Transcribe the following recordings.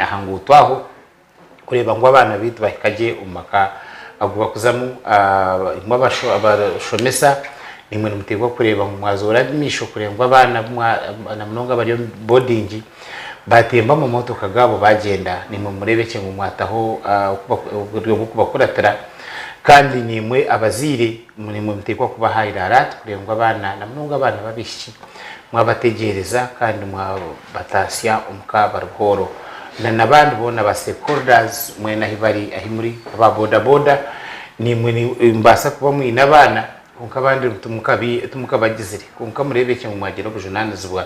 Aha nguuto aho kureeba ngu abaana baitu bahika gye omu maka agu barikuzamu. Imwe abashomesa naimwe nimuteekwa kureeba ngu mwazoora amaisho kureeba ngu abaana na munonga abari omu boodingi baatemba amamotoka gaabo baagyenda. Naimwe mureebekye ngu mwataho oburyo bw'okubakuratira. Kandi naimwe abazaire naimwe nimuteekwa kuba high alert kureeba ngu abaana na munonga abaana b'abaishiki mwabategyereza kandi mwabataasya omu ka bari buhooro. Na n'abandi boona ba stakeholders mwena ahi bari ahi muri aba boda boda naimwe nimubaasa kuba mwine abaana kwonka abandi timukabagizire kwonka mureebekye ngu mwagira obujunaanizibwa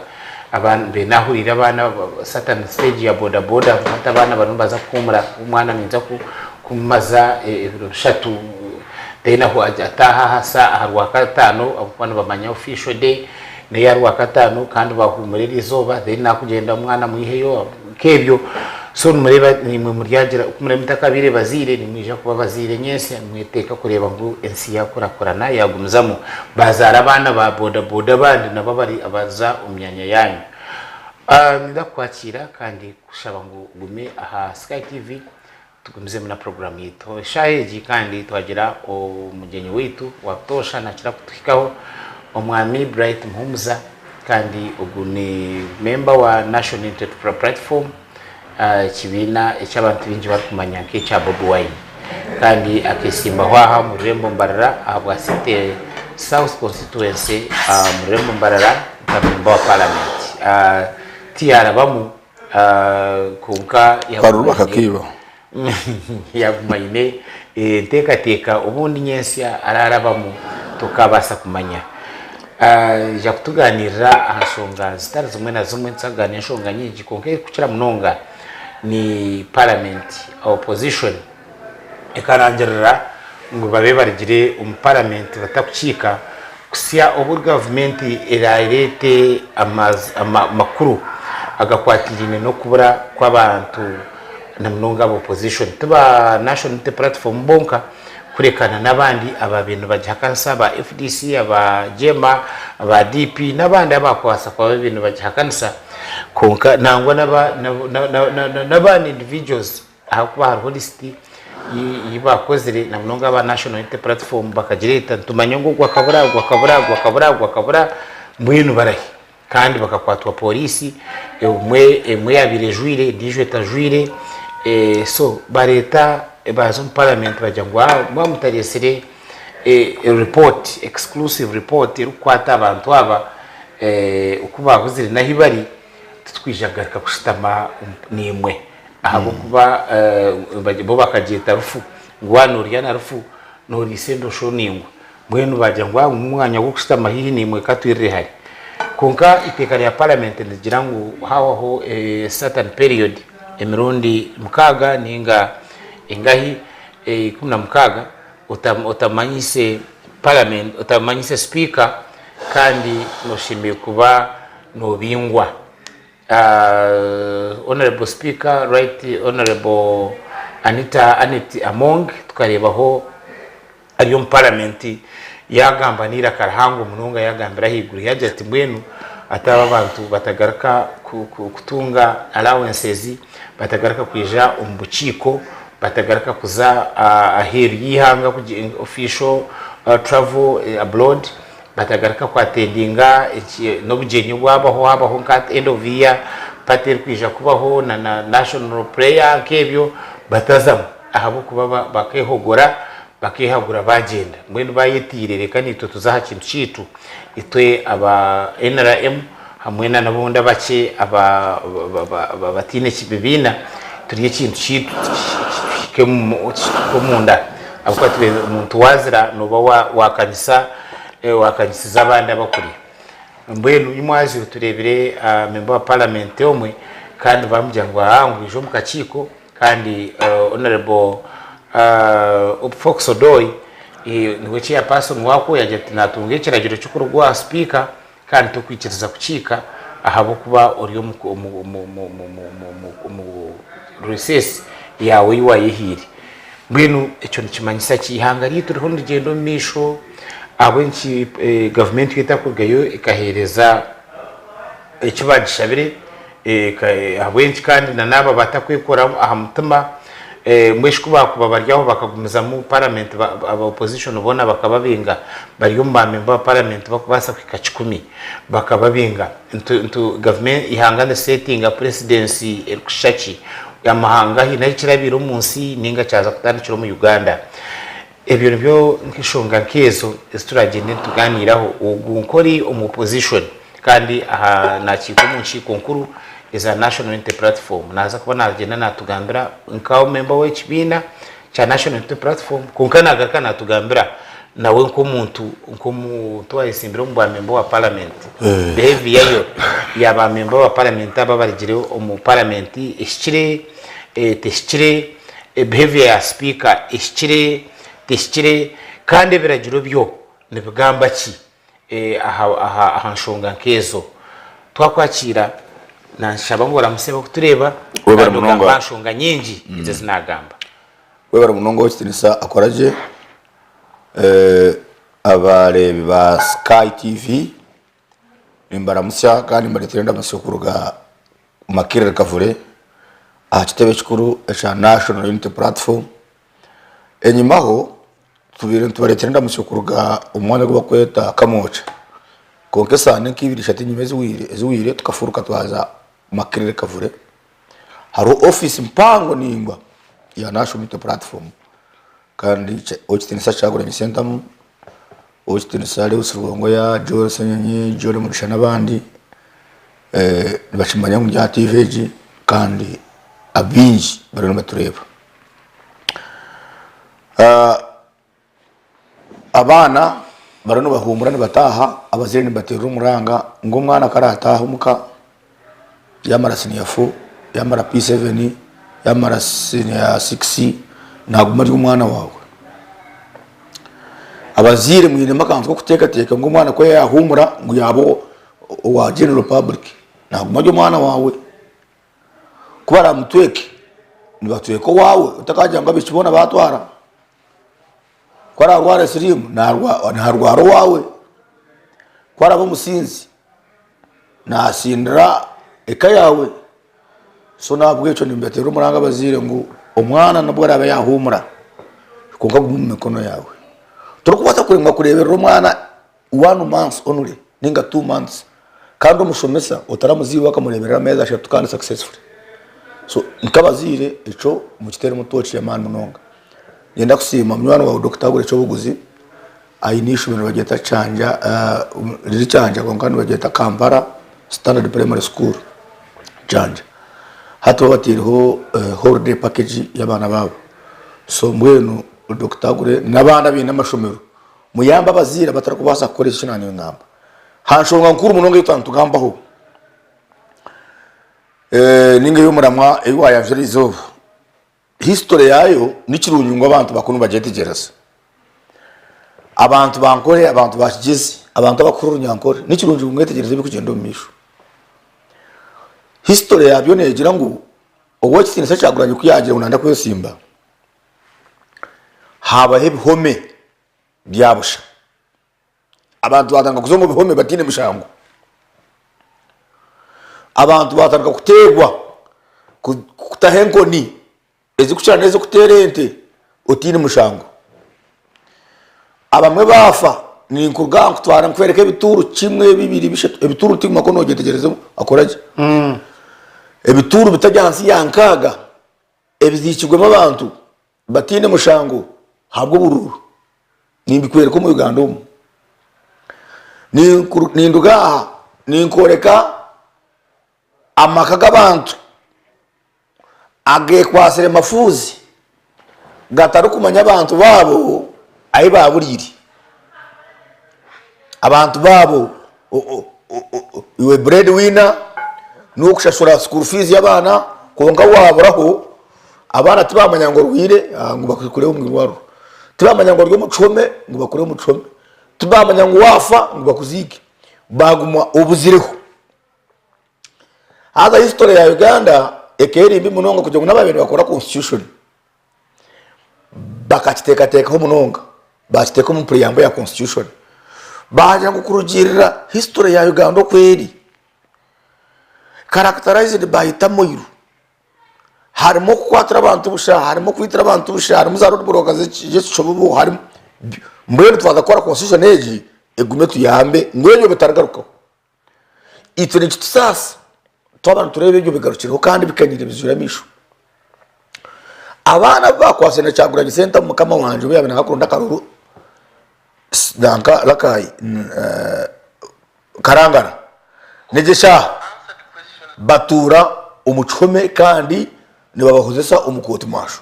mbe naahuriire abaana certain stage ya boda boda hati abaana barimu nibaza kuhuumura omwana ninza kumumaza ebiro bishatu then aho ataaha aha saa aha rwakataano ahabw'okuba nibamanya official day n'eya rwakataano kandi bahuumura eryo izooba then naakugyenda omwana amwiheyo nk'ebyo so nimureeba naimwe muryagira ku muraabe mutakabaire bazaire nimwija kuba abazaire nyentsya nimweteeka kureeba ngu ensi yaakurakurana yaagumizamu baazaara abaana ba boda boda abandi nabo abari abaza omu myanya yaanyu. Ninda kukwakiira kandi kushaba ngu ogume aha Sky TV. Tugumizemu na puroguraamu yaitu eshaaha egi kandi twagira omugyenyi waitu wa butoosha naakira kutuhikaho Omwami Bright Muhumuza kandi ogu ni memba wa National Unity Platform ekibiina eki abantu baingi barikumanya nk'ekya Bobi Wine kandi akeesimbaho aha omu rurembo Mbarara ahabwa City South Constituency omu rurembo Mbarara nka memba wa Paramenti. Tiyarabamu Kwonka Akaruru akakaiba. yaguma aine enteekateeka obundi nyentsya araarabamu tokabaasa kumanya. Aija kutugaaniirira aha nshonga zitari zimwe na zimwe, nituza kugaaniira enshonga nyingi kwonka erikukira munonga ni paramenti, opposition ekarangirira ngu babe barugire omu paramenti batakukiika kuhitsya obu gavumenti eraareete amakuru agakwatiraine n'okubura kw'abantu na munonga aba opposition. Ti ba National Unity Platform bonka kureka na n'abandi abaabaire nibagihakanisa aba FDC, aba JEEMA, aba DP n'abandi abaakubaasa kuba baabaire nibagihakanisa kwonka nangwa n'abandi individuals. Ahakuba hariho lisiti ei baakozire na munonga aba National Unity Platform bakagireeta nitumanya ngu ogu akabura, ogu akabura, ogu akabura, ogu akabura, mbwenu barahi? Kandi bakakwatwa pooriisi, emwe emwe yaabaire ejwaire endiijo etajwaire, so bareeta baaza omu paramenti bagira ngu mwaba mutareetsire report, exclusive report erikukwata abantu aba oku baabuzire n'ahu bari, titwija kugaruka kushutama naimwe. Ahabw'okuba bo bakagyeta rufu, ngu waaba noorya na rufu nooriisa endosho naingwa. Mbwenu baagira ngu omu mwanya gw'okushutama haihi naimwe ka twirire hare. Kwonka eiteeka rya paramenti nirigira ngu haabaho certain period emirundi mukaaga nainga engahi 16 otamanyise paramenti, otamanyise sipiika kandi nooshemereire kuba noobingwa. Honourable Speaker, Right Honourable Anita Annet Among tukareebaho ari omu Paramenti yaagamba n'eiraka rihango munonga yaagambira ahaiguru yaagira ati mbwenu ati aba abantu batagaruka kutunga allowances, batagaruka kwija omu bukiiko, batagaruka kuza aheeru y'eihanga official travel abroad. Batagaruka ku attendinga n'obugyenyi obwabaho habaho nka end of year party erikwija kubaho na na national prayer nk'ebyo batazamu ahabw'okuba bakehogora bakehagura bagyenda. Mbwenu bayetiire reka naitwe tuze aha kintu kyaitu itwe aba nrm hamwe na n'abundi abakye abataine bibiina turye ekintu kyaitu kituhike omunda ahabw'okuba omuntu waazira nooba waakanyisa waakanyisiza abandi abakurya. Mbwenu imwe haza tureebire memba wa paramenti omwe kandi baamugira ngu aa ngu ija omu kakiiko Kandi Honourable Fox Odoi niwe chairperson waako yagira ati natunga ekiragiro ky'okuruga owa sipiika kandi tokwikiriza kukiika ahabw'okuba ori omu recess yaawe ei waayehaire. Mbwenu ekyo nikimanyisa ki? Eihanga ryaitu ririho nirigyenda omu maisho ahabw'enki gavumenti yo etakurugayo ekaheereza eki baagishabire? Ahabw'enki kandi na n'abo abatakwekora aha mutima mbwenu shi ku baakuba bari aho bakagumizamu paramenti aba opposition boona bakababinga bari omu ba memba ba paramenti bakubaasa kuhika kikumi bakababinga gavumenti eihanga nirisetinga puresidensi erikushusha ki? Amahanga haine ahu kirabaire omu nsi ninga kyaza kutandikira omu Uganda? Ebyo nibyo nk'enshonga nk'ezo ezi turagyende nitugaaniiraho. Ogu nk'ori omu opposition kandi aha naakiika omu nkiiko nkuru eza National Unity Platform naaza kuba naagyenda naatugambira nka memba w'ekibiina kya National Unity Platform kwonka naagaruka naatugambira nawe nk'omuntu nk'omuntu owaayetsimbire omu bwa memba wa paramenti behaviour ye ya ba memba ba paramenti aba abarugire omu paramenti ehikire tehikire? Behaviour ya sipiika ehikire, tehikire kandi ebiragiro byo nibigamba ki aha nshonga nk'ezo? Twakwakiira nanshaba ngu oramutsye abarikutureeba Webare kandi ogambe munonga. aha nshonga nyingi ezi ezi naagamba. Webare munonga ow'ekitiinisa Akoragye. Abareebi ba Sky TV nimbaramutsya kandi mbareetera endamutsyo kuruga Makerere Kavule aha kitebe kikuru ekya National Unity Platform. Enyimaho tubaire nitubareetera endamutsyo kuruga omu mwanya ogu barikweta Kamwokya kwonka esaaha ni nk'ibiri ishatu enyima ezihweire tukafuruka twaza Makerere Kavule. Hariho ofiisi mpango ndaingwa ya National Unity Platform kandi ow'ekitiinisa Kyagulanyi Ssentamu, Ow'ekitiinisa Lewis Rubongoya, Joel Ssenyonyi, John Mugisha n'abandi nibakimanya ngu ndi aha tiivi egi kandi abaingi bariyo nibatureeba. Abaana bariyo nibahuumura nibataaha, abazaire nibateerera omuranga ngu omwana ku araataahe omuka yamara siniya fo, yamara P7, yamara siniya sikisi naguma ari omwana waawe. Abazaire mwinemu akantu k'okuteekateeka ngu omwana ku yaahuumura ngu yaaba owa general public naguma ari omwana waawe. Ku baraamutweke nibatweka owaawe otakagira ngu abaishiki boona baatwara. Ku araarware siriimu naarwara owaawe. Ku araabe omusinzi naasindira eka yaawe. So n'ahabw'ekyo nimbateerera omuranga abazaire ngu omwana nobu araabe yaahuumura kwonka agume omu mikono yaawe. Torikubaasa kuremwa kureeberera omwana one month only ninga 2 months kandi omushomesa otaramuziire akamureeberera ameezi ashatu kandi successfully. So nk'abazaire ekyo mukiteeremu tooki y'amaani munonga. Niinyenda kusiima munywani waawe Dokita Agure Kyobuguzi aine eishomero nibaryeta Kyanja riri Kyanja kwonka nibaryeta Kampala Standard Primary School Kyanja. Hati bo bataireho holiday package y'abaana baabo. So mbwenu Dokita Agure n'abandi abaine amashomero muyambe abazaire abatarikubaasa kukora eki naanye ningamba. Ha nshonga nkuru munonga ei twaba nitugambaho ninga ey'omuramwa ei waayanjura eizooba. History yaayo ni kirungi ngu abantu bakuru nibagyetegyereza. Abantu ba Nkore, abantu ba Kigyezi, abantu abakuru Runyankore, ni kirungi ngu mwetegyereze ebirikugyenda omu maisho. History yaabyo neegira ngu Ow'ekitiinisa Kyagulanyi ku yaagira ngu nayenda kwesimba, haabaho ebihome bya busha. Abantu baatandika kuza omu bihome bataine mushango. Abantu baatandika kuteerwa, kutaho enkoni ezirikukira n'ez'okuteera ente otaine mushango. Abamwe baafa, ninkuruga aha nkutwara nkwereka ebituuru kimwe, bibiri, bishatu, ebituuru tiguma ku noogyetegyereza akora gye. Ebituuru bitari ahansi ya nkaaga ebiziikirwemu abantu bataine mushango ahabw'oburuuru. Nimbikwereka omu Uganda omu. Ninduga aha ninkworeka amaka g'abantu ageekwatsire mafuuzi gatarikumanya abantu baabo ahu baaburiire. Abantu baabo iwe bread winner n'okushashura school fees y'abaana kwonka waaburaho Abaana tibamanya ngu orwaire ngu bakureebe omu irwariro, tibamanya ngu ori omu kihome ngu bakureebe omu kihome, tibamanya ngu waafa ngu bakuziike, baaguma obuzireho. Haza history ya Uganda ekaba eri mbi munonga kugira ngu n'abaabaire nibakora constitution bakakiteekateekaho munonga, baakiteeka omu preamble ya constitution, baagira ngu kurugiirira history ya Uganda oku eri. Characterized by turmoil. Harimu okukwatira abantu busha, harimu okwitira abantu busha, harimu za road block z'ekishobobo, harimu mbwenu twaza kukora constitution egi egume etuyambe ngu ebyo bitarigarukaho. Itwe nikitusaasa twaba nitureeba ebyo bigarukireho kandi bikanyire bizwire amaisho. Abaana abu baakwatsire na Kyagulanyi Ssentamu mukama wangye obu yaabaire naaza kuronda akaruru nanka Rakai Karangara n'egyo eshaaha batuura omu kihome kandi nibabahozesa omu kooti maasho.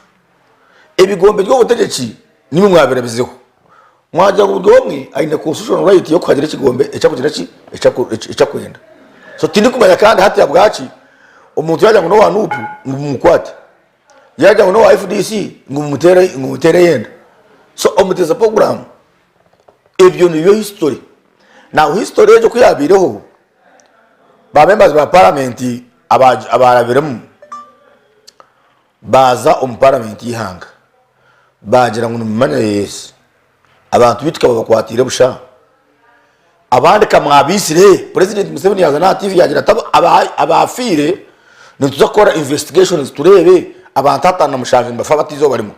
Ebigombe by'obutegyeki nimwe mwabirabizeho. Mwagira ngu buri omwe aine constitutional right y'okuhagira ekigombe eki arikugira ki eki arikwenda. So tindikumanya kandi hati ahabwaki omuntu yaagira ngu n'owa Nup ngu mumukwate, yaagira ngu n'owa FDC ngu mumuteere ngu mumuteere eyenda. So omuteesa puroguraamu ebyo nibyo history. Now history egyo ku yaabaireho, ba members ba parliament abaarabiremu baaza omu parliament y'eihanga baagira ngu nimumanya yes abantu beitu kababakwatiire busha abandi kamwabaitsire president Museveni yaaza n'aha TV yaagira ati abaafiire nituza kukora investigations tureebe abantu 57 nibafa bata eizooba rimwe.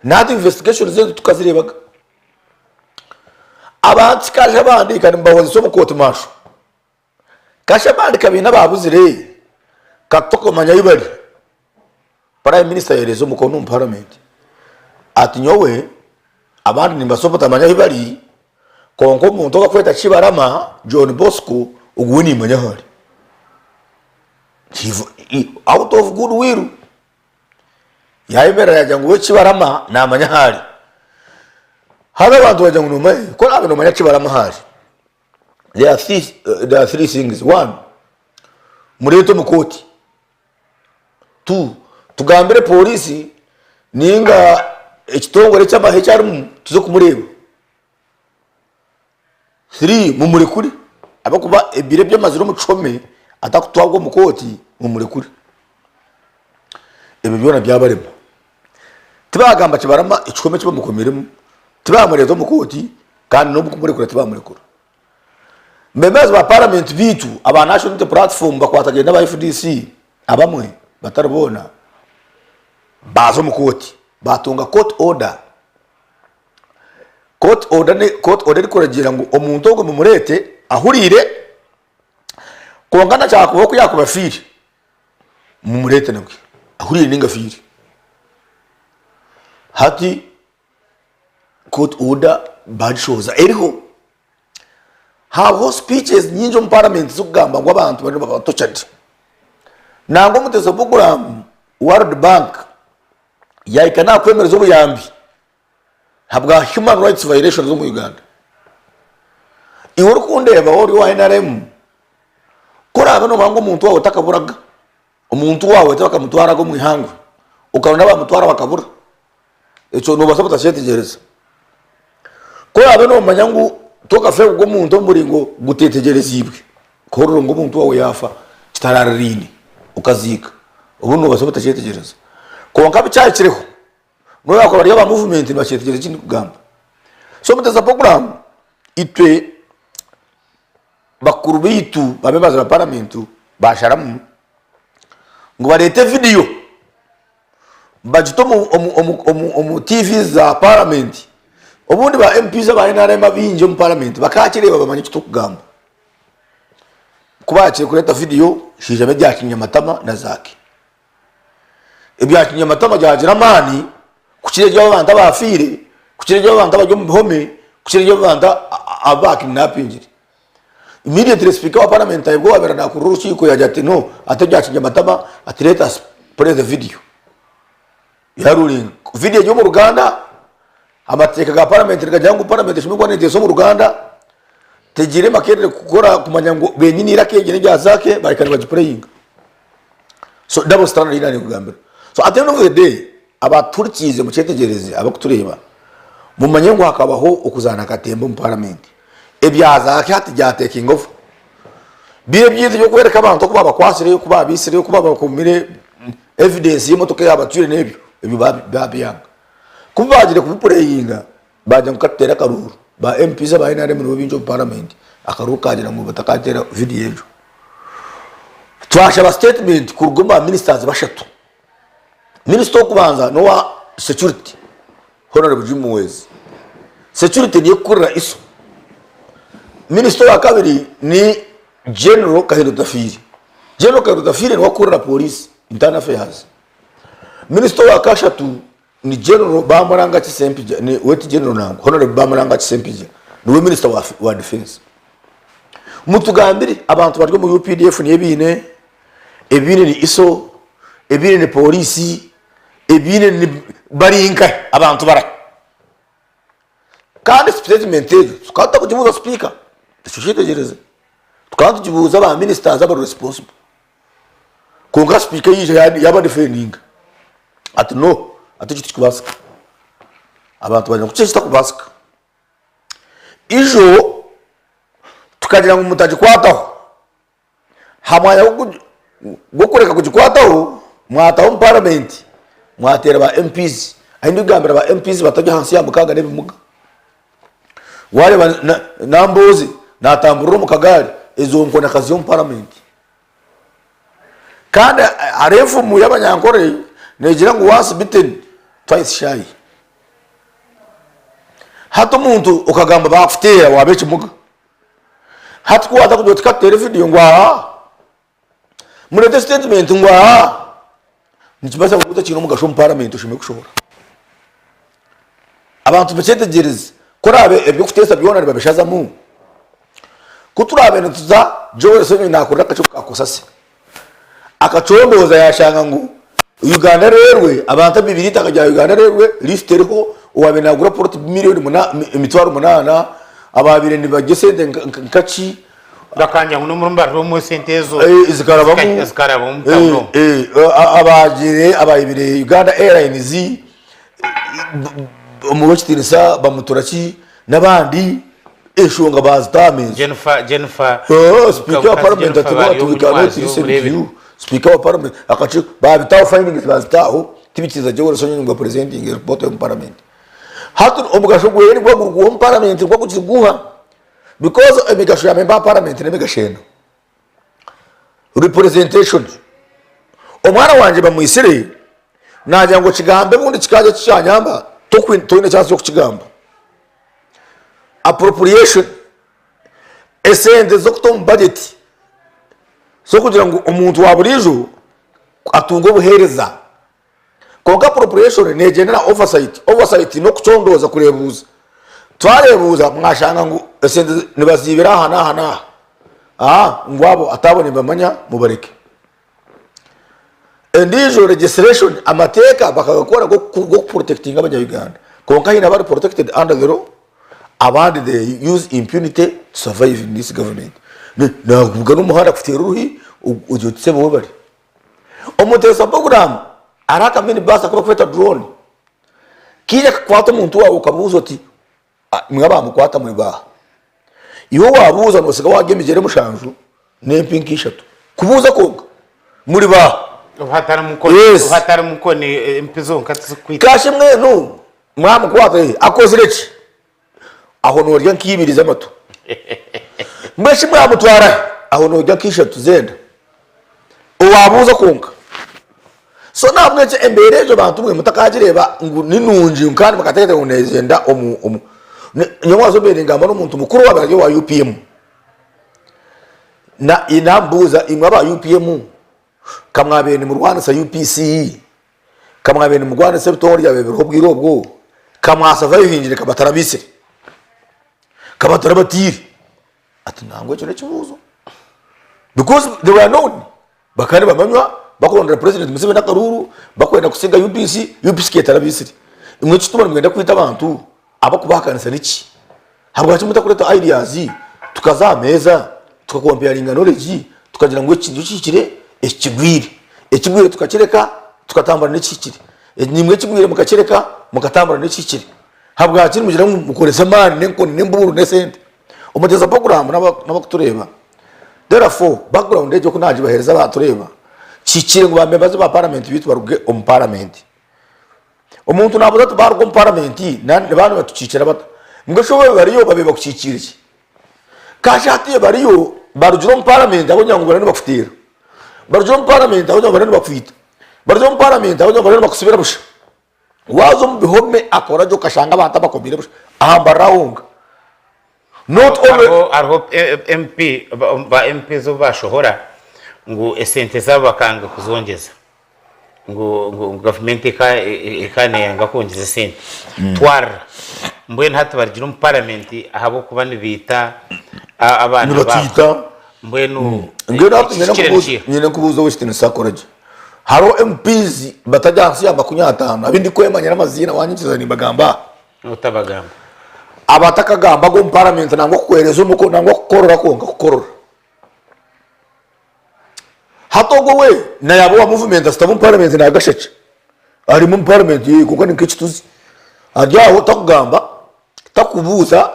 Nahati investigations ezo tukazireebaga. Abantu kasha bahandiika nibabahozesa omu kooti maasho. Kasha bahandiika baine abaabuzire katukumanya ahu bari. Prime minister yaheereza omukono omu parliament ati nyowe abandi nimbaasa obutamanya ahu bari kwonka omuntu ou barikweta Kibarama John Bosco ogu we nimanya ahu ari. Out of good will. Yayemerera yagira ngu we Kibarama namanya ahu ari. Haza abantu bagira ngu nomanya ku oraabe nomanya Kibarama ahu ari, there are there are three things, one, mureete omu kooti, two, tugambire pooriisi ninga ekitongore eky'amahe eki arimu tuze kumureeba, three, mumurekure ahabw'okuba ebiro ebi amazire omu kihome atarikutwarwa omu kooti mumurekure. Ebyo byona byabarema. Tibagamba kibarama ekihome eki bamukomiremu, tibamureeta omu kooti kandi n'obu kumurekura tibamurekura. Members ba parliament beitu aba National Unity Platform bakwatagaine n'aba FDC abamwe batari boona baaza omu kooti batunga court order. Court order ni court order erikuragiira ngu omuntu ogwo mumureete ahuriire kwonka na kyakubaho ku yaakuba afiire mumureete nabwe ahuriire ninga afiire. Hati court order bagishohoza eriho. Hariho speeches nyingi omu parliament zikugamba ngu abantu bariyo nibaba tortured. Nangwa omuteesa program World Bank yahika naha kwemereza obuyambi ahabwa human rights violations omu Uganda. Iwe orikundeeba waaba ori owa NRM, ku oraabe noomanya ngu omuntu waawe takaburaga, omuntu waawe tibakamutwaraga omu ihangwe, okaronda abamutwara bakabura, ekyo noobaasa kutakyetegyereza. Ku oraabe noomanya ngu tokafeerwa omuntu omu muringo guteetegyereziibwe, kuhurira ngu omuntu waawe yaafa kitaraariraine okaziika, obundi noobaasa kutakyetegyereza. Kwonka bikyahikireho, N'obu baakuba bari aba movement nibakyetegyereza eki ndikugamba. So Mutesa program itwe bakuru baitu ba members ba parliament basharamu ngu bareete video bagite omu, omu, omu, omu, omu TV za parliament. Obundi ba MPs aba NRM abaingi omu parliament bakakireeba bamanye eki turikugamba. Ku baakire kureeta video, haijamu ebya kinyamatama na zaake. Ebya kinyamatama byagira amaani kukira eby'abantu abaafiire, kukira eby'abantu abari omu bihome, kukira eby'abantu abu baakidinapingire. Immediately sipiika wa paramenti ahabwa owaabaire naakurira orukiiko yaagira ati no, ati ebya kinyamatama ati let us play the video. Yaaruringa. Vidiyo eri omu Ruganda, amateeka ga paramenti nigagira ngu paramenti eshemereire kuba neeteesa omu Ruganda, tegiire Makerere kukora kumanya ngu benyini eiraka eri n'erya Zaake bahika nibagipureyinga. So double standard ei nanikugambira. So at the end of the day abatuhurikiize mukyetegyereze abakutureeba mumanye ngu hakabaho okuzaana akatemba omu parliament. Ebya Zaake hati bya taking over. Biri ebyingi eby'okworeka abantu oku babakwasire, oku babaitsire, oku babakomire, evidence y'emotoka eyabatwire n'ebyo, ebyo babyanga. Ku baagire kubipureyinga Baagira ngu katuteere akaruuru, ba MPs aba nrm nibo baingi omu paramenti, akaruuru kaagira ngu batakateera vidiyo egyo. Twashaba statement kuruga omu ba ministers bashatu. Minisita ow'okubanza n'owa security Hon. Jim Muhwezi. Security niyo ekukurira ISO. Minisita owa kabiri ni General Kahinda Otafiire. General Kahinda Otafiire niwe akukurira police, internal affairs. Minisita owa kashatu ni General Bamurangaki Ssempijja, ni weti General nangwa, Hon. Bamurangaki Ssempijja niwe minisita wa, wa defence. Mutugambire abantu bari omu UPDF niyo ebiine, ebiine ni ISO, ebiine ni poliisi, ebiine ni bari nkahe abantu barahe? Kandi statement egyo tukaba tutakugibuuza sipiika, ekyo kyetegyereze. Tukaba tugibuuza ba ministers abari responsible. Kwonka sipiika yaija yaba defendinga ati no, ati ekyo tikikubaasika. Abantu bagira ngu kiki ekitakubaasika? Ijo tukagira ngu mutagikwataho, ha mwanya gw'okureka kugikwataho, mwataho omu paramenti mwateera ba MPs. Ahi ndikugambira ba MPs batari ahansi ya mukaaga n'ebimuga. Waareeba Nambooze naatamburira omu kagaari, ezo nkoni akaziiha omu paramenti. Kandi hariho enfumu y'Abanyankore neegira ngu once bitten, twice shy. Hati omuntu okagamba baakuteera waaba ekimuga, hati ku waaza kugira oti katuteere vidiyo ngu aa, mureete sitetimenti ngu aa, nikibaasa kuba otakiine omugasho omu paramenti oshemereire kushohora. Abantu bakyetegyereze ku oraabe eby'okuteesa byona nibabishazamu, ku turaabe nituza Joel Ssenyonyi naakurira akakiiko ka COSASE akacondooza yaashanga ngu Uganda Railway abantu abaibire eitaka rya Uganda Railway lisiti eriho owaabaire naagura poloti miriyoni emitwaro munaana, abaabaire nibarya esente nka ki. Bakanja ngu n'omurimo bariho esente ezo zikarabamu zikaraba omu tawuni omwo. Abaagire abaibire Uganda Airlines omu w'ekitiinisa Bamuturaki n'abandi enshonga baazita aha meeza. Jennifer Jennifer Oh, Speaker wa Mukazi Parliament Jennifer ati bari what we omu cannot mwazyo listen to omureebere. you. Speaker wa Parliament akakiiko baabitaho findings baazitaho tibikiriza Joel Ssenyonyi ngu apresentinge report omu Parliament. Hati omugasho gweye nigwo guri guha omu Parliament nigwo gukiguha because emigasho ya member wa Parliament n'emigasho ena. Representation, omwana wangye bamwitsire nagira ngu okigambe obundi kikaaza kikyanyamba toine chance y'okukigamba. Appropriation, esente z'okuta omu budget z'okugira ngu omuntu wa buriijo atunge obuheereza. Kwonka appropriation negyenda na oversight, oversight n'okucondooza kureebuuza. Twareebuuza mwashanga ngu esente nibaziibira aha n'aha n'aha, aah ngu abo ati abo nibamanya mubareke. Endiijo legislation amateeka bakagakora g'okuprotectinga abanya-Uganda kwonka haine abari protected under the law abandi they use impunity to survive in this government. Nakubuga n'omuhanda akuteera oruhi ogira oti sebo webare. Omuteesa puroguraamu hariho aka mini baasi aku barikweta drone kaija kakwata omuntu waawe okabuuza oti imwe abaamukwata muri baaha? Iwe waabuuza nootsiga waarya emigyere mushanju n'empi nka ishatu kubuuza kwonka muri baaha? Obu hatarimu nkoni, Yes. obu hatarimu nkoni empi zonka tizikukwita. Kashi mbwenu mwamukwata akozire ki? Aho noorya nk'ibiri z'amatu. Mbwenu shi mwamutwara hi? Aho noorya nk'ishatu z'enda. Owaabuuza kwonka. So n'ahabw'ekyo embeera egyo bantu mwe mutakagireeba ngu ni nungi kandi mukateekateeka ngu neegyenda omu omu nyowe waaza obeire ningamba n'omuntu mukuru owaabaire ari owa UPM. Na nambuuza imwe aba UPM ka mwabaire nimurwanisa UPC, Ka mwabaire nimurwanisa ebitongore ebyabaire biriho obwire obwo, ka mwasavayivingire ka batarabaitsire, ka batarabatiire. Ati nangwa ekyo n'ekibuuzo because they were known bakaba nibamanywa bakurondera president Museveni akaruuru, bakwenda kusinga UPC, UPC ka etarabaitsire. Imwe ekituma nimwenda kwita abantu abakubahakanisa niki? Habwaki mutakureeta ideas tukaza aha meeza tukakompeyaringa knowledge tukagira ngu eki nikyo kihikire eki kigwire. Ekigwire tukakireka tukatambura n'ekihikire. Naimwe ekigwire mukakireka mukatambura n'ekihikire. Habwaki nimugira ngu mukorese amaani n'enkoni n'embuuru n'esente? Omuteesa puroguraamu n'abakutureeba. Therefore, background egyo ku naagibaheereza abaatureeba, kihikire ngu ba members ba parliament baitu baruge omu parliament. Omuntu naabuuza ati baaruga omu paramenti nibaba nibatukiikira bata? Mbwenu shi bo bariyo babaire bakukiikiire ki? Kashi hatiiya bariyo barugire omu paramenti ahabw'okugira ngu bariyo nibakuteera. Barugire omu paramenti ahabw'okugira ngu bariyo nibakwita. Barugire omu paramenti ahabw'okugira ngu bariyo nibakusibira busha. Waaza omu bihome akora gye okashanga abantu abakomiire busha aha mbarira honka. Not only. Hariho hariho MP ba MPs obu bashohora ngu esente zaabo bakanga kuzongyeza ngu ngu gavumenti eka neyanga kwongyeza esente twarira mbwenu hati barugire omu paramenti ahabw'okuba nibaita abaana baabo Nibatwita. mbwenu Mbwenu hati nyine ekihikire nkubuuze nikiiha? nyine nkubuuze ow'ekitiinisa akora gye. Hariho MPs batari ahansi ya 50 abu ndikwemanyira amaziina wanyikiriza nimbagamba aha. Otabagamba. Abatakagambaga omu paramenti nangwa kukuheereza omukono nangwa kukukorora kwonka kukorora. Hati ogwo we na yaaba owa movement ashutami omu paramenti naagashekye arimu omu paramenti yeye kwonka ni nk'ekituzi ari aho takugamba takubuuza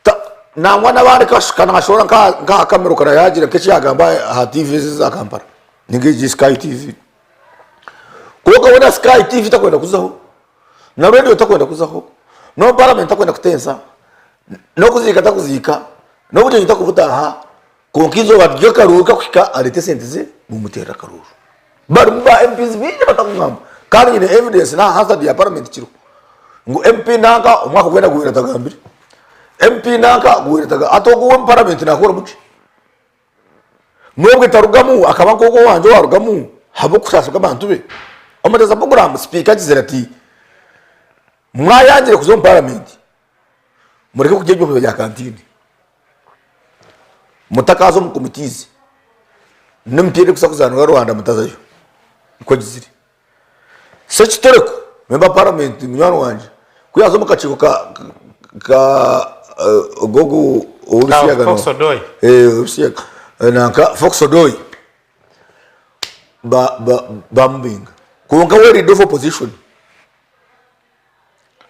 ta nangwa n'abandi kashuka naashohora nk'aha kamera okara yaagira nk'eki yaagamba aha tiivi ezi eza Kampala ninga egi Sky TV. Kwonka we na Sky TV takwenda kuzaho, na reediyo takwenda kuzaho, n'omu paramenti takwenda kuteesa, n'okuziika takuziika, n'obugyenyi takubutaaha. Kwonka eizooba ry'akaruuru kakuhika areeta esente ze mumuteerere akaruuru. Barimu ba MPs baingi batakugamba kandi nyine evidence n'aha Hansard ya parliament kiriho ngu MP nanka omwaka gwena guhweire atagambire, MP nanka guhweire atagambire hati ogwo omu parliament nakoramu ki? N'obwe tarugamu akaba nk'ogwo owangye owarugamu ahabw'okusaasibwa abantu be. Omuteza puroguraamu sipiika agizire ati mwayangire kuza omu parliament mureke kurya ebyokurya bya kantiini. Mutakaza omu committees n'emipiira erikuza kuzaanirwa Rwanda mutazayo nikwo gizire. Ssekituleko member wa parliament munywani wangye ku yaaza omu kakiiko ka ka ogu ow'ebisiyaga Fox Odoi. ow'ebisiyaga nanka Fox Odoi bamubinga kwonka we leader of opposition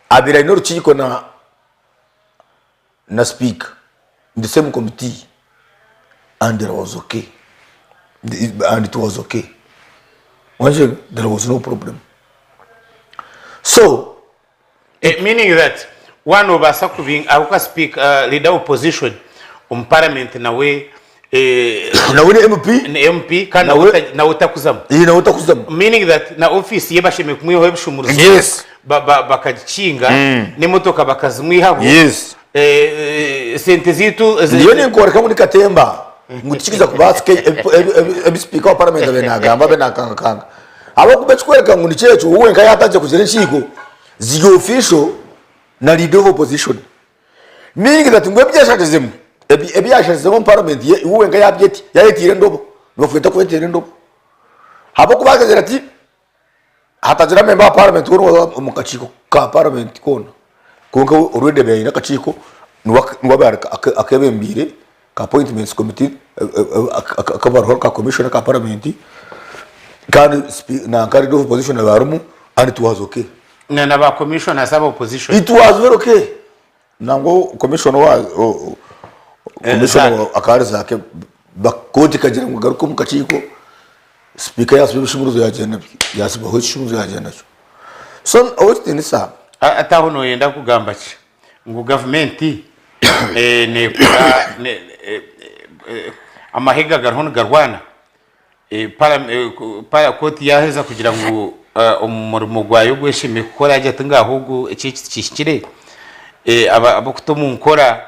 abaire aine orukiiko na na speaker in the same committee and there was okay and it was okay wanshega there was no problem so Eh, meaning that one obaasa kubinga ahabw'okuba speaker uh, leader of opposition omu parliament nawe eh, nawe ni mp ni MP kandi Nawe- nawe nawe takuzamu iyi nawe takuzamu meaning that na office ye bashemereire kumwihaho ebishumuruzo Yes. Ba- ba- bakagikinga n'emotoka bakazimwihaho Yes. Eh, eh, sente zaitu ezi- Ndiyo ninkworeka ngu ni katemba ngu tikiza kubaasika ebi sipiika wa paramenti abaire naagamba abe naakangakanga ahabw'okuba ekikworeka ngu nikyo ekyo we wenka yaatandikire kugira enkiiko ziri official na leader of opposition meaning that ngu ebi yashaziremu ebi yashaziremu omu paramenti ye we wenka yabyeti yayetiire endobo nibakweta kweteera endobo ahabw'okuba akagira ati Hatagira memba wa paramenti weena owaaza omu kakiiko ka paramenti koona kwonka we already abaire aine akakiiko niwe abaire akebembeire ka appointments committee akabaruha ka commissioner ka paramenti kandi nanka leader of opposition abaire arimu and it was okay. Na ba commissioners aba opposition. It was very okay. Nangwa commissioner wa commissioner akaba ari Zaake kooti ekagira ngu garuka omu kakiiko sipiika yasiba ebishumuruzo yagyenda nabyo yasibaho ekishumuruzo yagyenda nakyo so ow'ekitiinisa. Hati aho noyenda kugamba ki? Ngu gavumenti nekora amahega gariho nigarwana Kooti yaaheza kugira ngu omurimo gwayo gweshemereire kukora yaagira ati ngaaha ogu eki eki tikihikire, ab'okuta omu nkora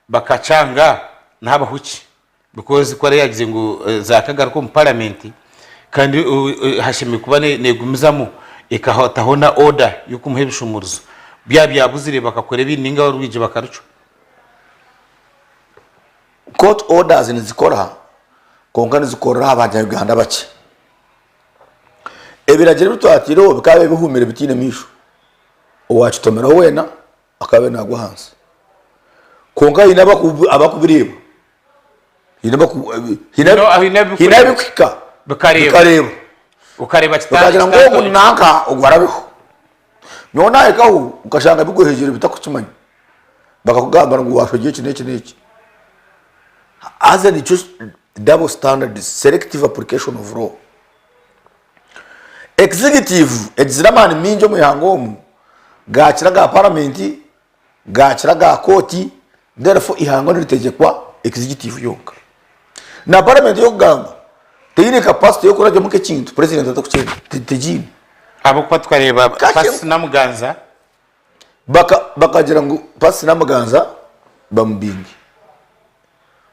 bakakyanga nihabaho ki? Because ku araabe yaagize ngu zaakagaruka omu paramenti kandi hashemereire kuba neegumizamu ekataho na oda y'okumuha ebishumuruzo, byaba byabuzire bakakora ebindi nainga orwigi bakarucwa. Court orders nizikora kwonka nizikorera aha banya-Uganda bakye. Ebiragiro ebi twataireho bikaba bihumire bitaine maisho. Owakitomeraho weena akaba nagwa ahansi. Kwonka haine abakubireeba, haine abikuhika bikareeba. Bakagira ngu ogu nanka ogu arabeho. Nyowe nahikaho nkashanga biguhegire bitakukimanya. Bakakugambira ngu washwa eki n'eki n'eki. Haza nikyo double standards, selective application of law. Executive egizire amaani maingi omu ihanga omu, gaakira aga paramenti, gaakira aga kooti, therefore ihanga niritegyekwa executive yonka. Na paramenti y'okugamba. Teine capacity y'okurabyamu nk'ekintu president atakukyenda. Tegiine. Ahabw'okuba tukareeba Kakye- Pasi Namuganza Baka, bakagira ngu Pasi Namuganza bamubinge.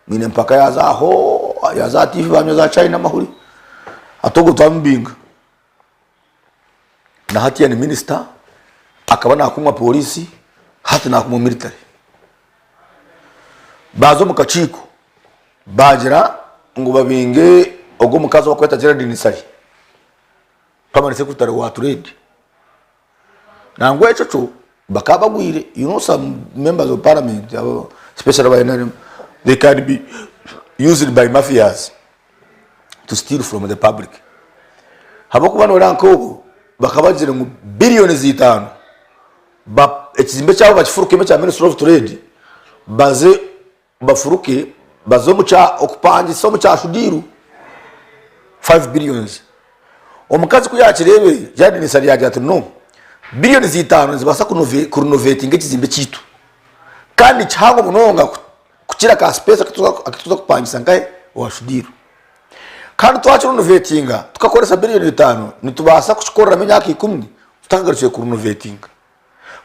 Mwine mpaka yaza aho, yaza aha TV banywa za chai n'amahuri. Ati ogwo twamubinga. Na hatiya ni minisita, akaba nakumwa polisi, hati nakumwa military. Baaza omu kakiiko, baagira ngu babinge ogwo omukazi ou barikweta Geraldine Ssali, permanent secretary wa trade. Nangwa ekyo kyo bakaba bagwire, you know some members of parliament especially aba NRM, they can be used by mafias to steal from the public. Habwokuba noreeba nk'obwo bakaba bagira ngu billions itaano ekizimbe kyabo bakifurukemu ekya ministry of trade baze bafuruke baze omu kya okupangisa omu kyashudiiru 5 billions. Omukazi ku yakireebire Jane Ssali yaagira ati no, billions itaano nizibaasa kurinovetinga ekizimbe kyaitu kandi nikihango munonga kukira ka space aku turikuza kupangisa nkahe owa shudiiru. Kandi twakirinovetinga tukakoresa billion itaano nitubaasa kukikoreramu emyaka ikumi tutakagarukire kurinovetinga.